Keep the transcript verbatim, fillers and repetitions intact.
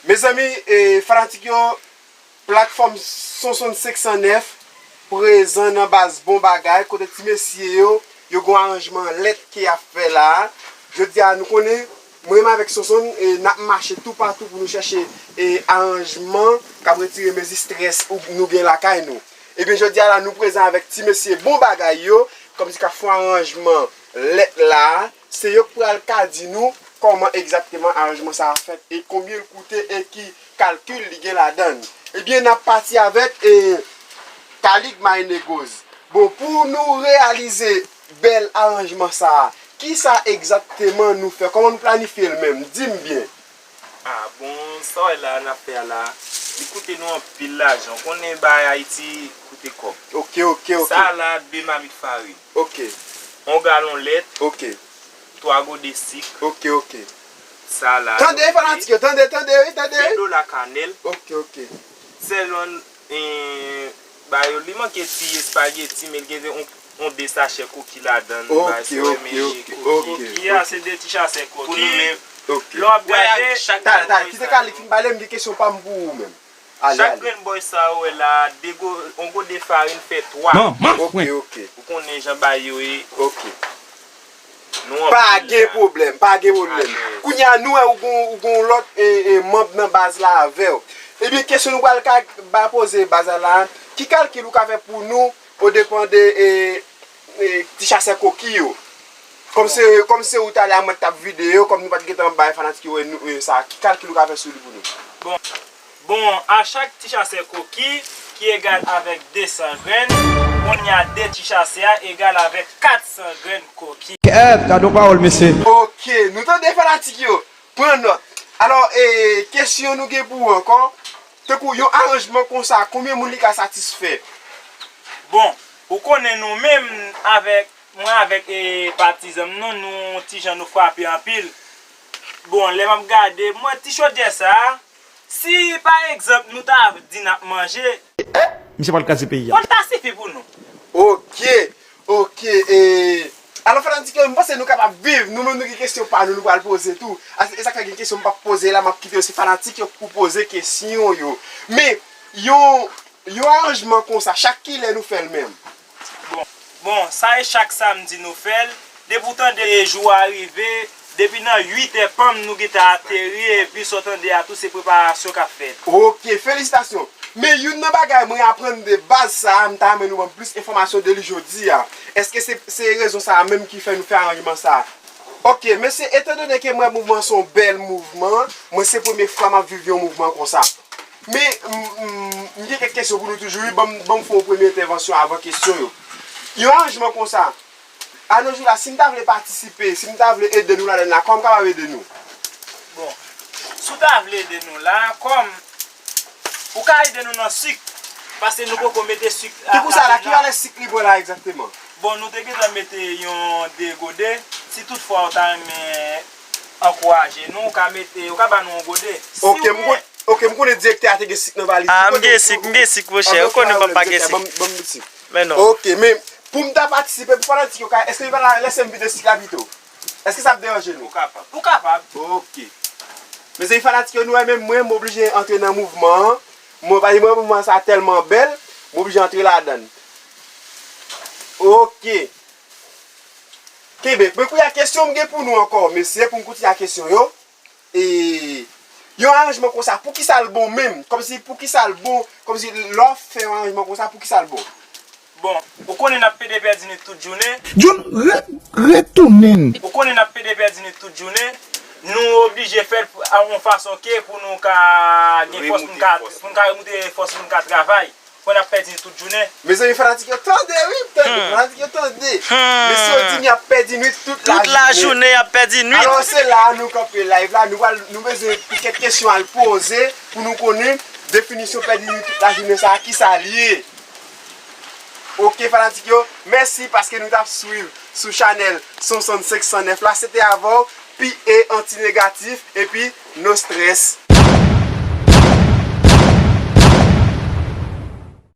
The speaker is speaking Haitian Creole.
Mezanmi, e, fanatik yo, platfòm Sonson senk san nèf prezan nan baz Bon Bagay, kote ti mesye yo, yo gon aranjman lèt ke y ap fè la a. Jodi a, nou konnen, mwen menm avèk Sonson, e, n ap mache toupatou pou nou chèche, e, aranjman k ap retire mezi estrès ou nou gen lakay nou. Ebyen, jodi a la, nou prezan avèk ti mesye Bon Bagay yo, kòmsi k ap fè yon aranjman lèt la a. Se yo k pral ka di nou kòman egzakteman aranjman sa a fèt e konbyen l koute e ki kalkil li gen ladan l. Ebyen, n ap pati avèk, e, Kalig Mayinegoz. Bon, pou nou reyalize bèl aranjman sa a, kisa egzakteman nou fè? Kòman nou planifye l menm? Di m byen. Ah, bon, sa w wè la, n ap fè a la, li koute nou anpil lajan. Ou konnen bagay Ayiti koute kòb. Ok, ok, ok. Sa a la, de mamit farin. Ok. On galon lèt. Ok. Twa gode sik. Ok, ok. Sa a la, tande, fanatik yo, tande, tande, wi, tande. Ven dola kanèl. Ok, ok. Sèl yon, eh, ba yo, li manke ti espageti, men li gen yon, yon de sachè koki ladan l. Ok, ok, ok, ok. Koki a, se de ti chasè koki. Pou nou menm. Ok. Lè w ap gade, chak grenn bòy sa yo. Tande, tande, kite Kalig fin pale, m gen kesyon pa m pou ou menm. Ale, ale. Chak grenn bòy sa yo wè la, de go-, yon gode farin fè twa. Ok, ok. Ou konnen jan bagay yo ye. Ok. Nou anpil la. Pa gen pwoblèm, pa gen pwoblèm. Alèz. Kounye a, nou wè ou gon, ou gon lòt, e, e, manm nan baz la avè w. Ebyen, kesyon nou pral ka ba poze baz la la, ki kalkil ou ka fè pou nou, o depan de, e, e, ti chasè koki yo? Kòm se, kòm se ou talè a mwen t ap vide yo, kòm nou pa t gentan bay fanatik yo wè nou, e, sa, ki kalkil ou ka fè sou li pou nou? Bon. Bon, a chak ti chasè koki, ki egal avèk de san grenn, kounye a de ti chasè a egal avèk kat san grenn koki. Kèt, gade yon pawòl, mesye. Ok, nou tande fanatik yo, pran nòt. Alò, e, kesyon nou gen pou ou ankò, tankou yon aranjman konsa, konbyen moun li ka satisfè? Bon, ou konnen nou menm avèk, mwen avèk, e, patizan m nan, nou ti jan nou frape anpil. Bon, lè m ap gade, mwen ti chodyè sa a, si, pa egzanp, nou ta di n ap manje. Eh, misye pral kraze peyi a. Fò l ta sifi pou nou. Ok, ok, e, alò, fanatik yo, m panse nou kapab viv, nou menm nou gen kesyon pa nou, nou pral poze tou. A, e sa k fè gen kesyon m p ap poze la, m ap kite yo, se fanatik yo pou poze kesyon yo. Men, yon, yon aranjman konsa, chak kilè nou fè l menm? Bon, bon, sa e chak samdi nou fè l. Depi w tande jou a rive, depi nan uit è pa m nou gentan ateri, epi sa w tande a tou se preparasyon k ap fèt. Ok, felisitasyon. Men youn nan bagay mwen aprann de baz sa a, m ta renmen nou ban m plis enfòmasyon de li jodi a. Èske se, se rezon sa a menm ki fè nou fè aranjman sa a? Ok, mesye, etandone ke mwen mouvman se yon bèl mouvman, mwen se premye fwa m ap viv yon mouvman konsa. Men, m, m, m gen kèk kesyon pou nou toujou, wi. Ban m, ban m fè yon premye entèvansyon avan kesyon yo. Yon aranjman konsa, a nos jours la, si m ta vle patisipe, si m ta vle ede nou ladan l la, kòman m kapab ede nou? Bon, si w ta vle ede nou la, kòm ou ka ede nou nan sik, paske nou poko mete sik la. Ki pou sa la, ki valè sik li pran la egzakteman? Bon, nou te gentan mete yon de gode. Si toutfwa ou ta renmen ankouraje nou, ou ka mete, ou ka ba nou yon gode. Si ou gen. Ok, m konnen, ok, m konnen direktè a te gen sik nan valiz li. Ah, m gen sik, m gen sik, monchè. Ou konnen kòm pa gen sik. Ban m, ban m sik. Men non. Ok, men pou m ta patisipe, pou fanatik yo ka, èske yo ka lese m vide sik la pito? Èske sa ap deranje nou? Ou kapab. Ou kapab. Ok. Mezanmi, fanatik yo, nou wè menm mwen, m oblije antre nan mouvman an. Mwen, paske mwen, mouvman sa tèlman bèl, m oblije antre ladan l. Ok. Kenbe, men kounye a kesyon m gen pou nou ankò, mesye, pou m kontinye ak kesyon yo. E, yon aranjman konsa, poukisa l bon menm? Kòmsi, poukisa l bon? Kòmsi, lè w fè yon aranjman konsa, poukisa l bon? Bon, ou konnen n ap pede pèdi nwit tout jounen. John, re-, retounen. Ou konnen n ap pede pèdi nwit tout jounen. Nou oblije fè l a yon fason ke pou nou ka gen fòs, pou n ka, pou n ka remoute fòs, pou n ka travay. Fò n ap pèdi tout jounen. Mezanmi, fanatik yo tande, wi, tande, fanatik yo tande. Mesye yo di m y ap pèdi nwit tout lajounen. Tout lajounen y ap pèdi nwit. Alò, se la a nou kanpe live la, nou pral, nou bezwen kèk kesyon al poze pou nou konnen definisyon pèdi nwit tout lajounen sa a, kisa l ye. Ok, fanatik yo, mèsi paske nou t ap swiv sou chanèl Sonson senk san nèf la. Se te avè w, P A Anti Negatif, epi No Stress.